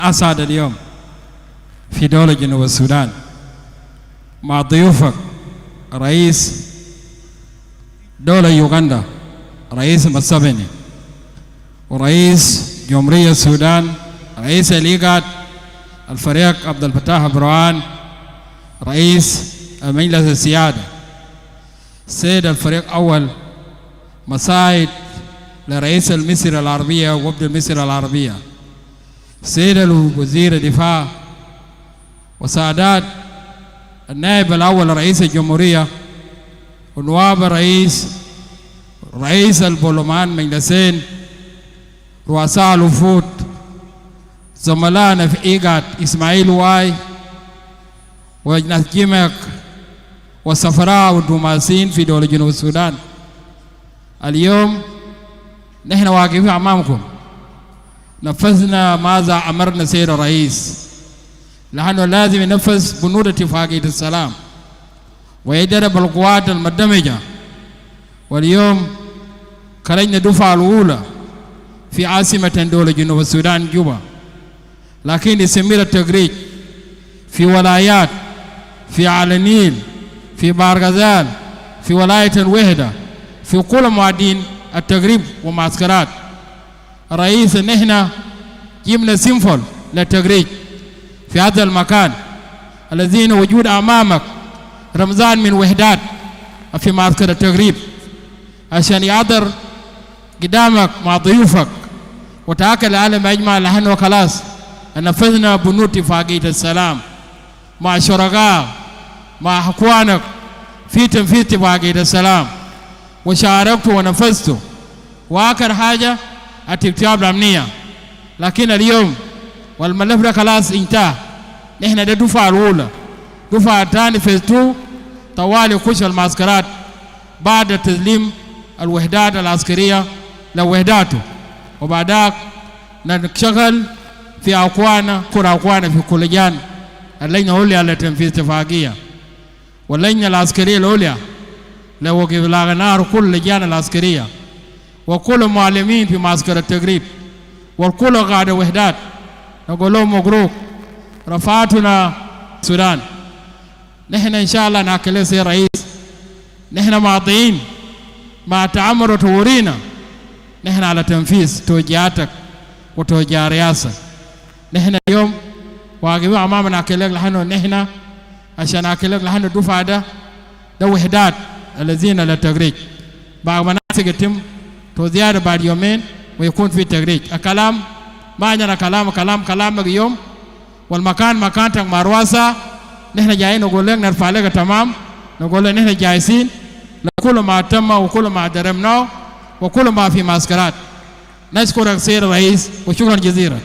أسعد اليوم في دولة جنوب السودان مع ضيوفك، رئيس دولة يوغندا رئيس موسيفيني، ورئيس جمهورية السودان رئيس الإيقاد الفريق عبد الفتاح برهان، رئيس المجلس السيادة، سيد الفريق أول مساعد لرئيس المسيرة العربية ووفد المسيرة العربية، سيد الوزير الدفاع، وسادات النائب الأول رئيس الجمهورية ونواب الرئيس، رئيس البرلمان مجلسين، رؤساء الوفود، زملائنا في إيقاد إسماعيل واي وناس جيمك والسفراء والدبلوماسيين في دولة جنوب السودان. اليوم نحن واقفين أمامكم، نفذنا ماذا أمرنا سيد الرئيس، لأنه لازم ينفذ بنود اتفاقية السلام ويدرب القوات المندمجة. واليوم خرجنا الدفعة الأولى في عاصمة دولة جنوب السودان جوبا، لكن يستمر التخريج في ولايات، في أعالي النيل، في بحر غزال، في ولاية الوحدة، في كل ميادين التدريب ومعسكرات. رئيس، نحن جبنا sample للتخريج في هذا المكان الذين وجود أمامك رمزان من وحدات في معسكر التدريب عشان يحضر قدامك مع ضيوفك وتأكد العالم أجمع، لأنه خلاص نفذنا بنود اتفاقية السلام مع شركاء، مع أخوانك في تنفيذ اتفاقية السلام، وشاركت ونفذت، وآخر حاجة الترتيبات الأمنية. لكن اليوم والملف ده خلاص انتهى. نحن ده الدفعة الأولى، دفعة الثانية phase 2 طوالي يخش المعسكرات بعد تسليم الوحدات العسكرية لوحداته، وبعدك نشغل في أخوانا، كل أخوانا في كل لجان، اللجنة العليا لتنفيذ اتفاقية واللجنة العسكرية العليا لوقف إطلاق النار، كل اللجان العسكرية وكل المعلمين في معسكر التدريب وكل قادة وحدات، نقول لهم مبروك رفعتنا السودان. نحن إن شاء الله ناكل سي رئيس، نحن ماضيين مع تأمر وتورينا، نحن على تنفيذ توجيهاتك وتوجيه رئاسة. نحن اليوم واقفين أمامنا أكلك لأنه نحن عشان أكلك لأنه الدفعة ده وحدات الذين للتخريج بعد مناسك يتم توزيع بعد يومين ويكون في تخريج. الكلام ما عندنا كلام، كلام كلامك يوم والمكان مكانتك مع رؤساء. نحن جايين نقول لك نرفع لك تمام، نقول لك نحن جاهزين لكل ما تم وكل ما دربناه وكل ما في معسكرات. نشكرك سيد الرئيس وشكرا جزيلا.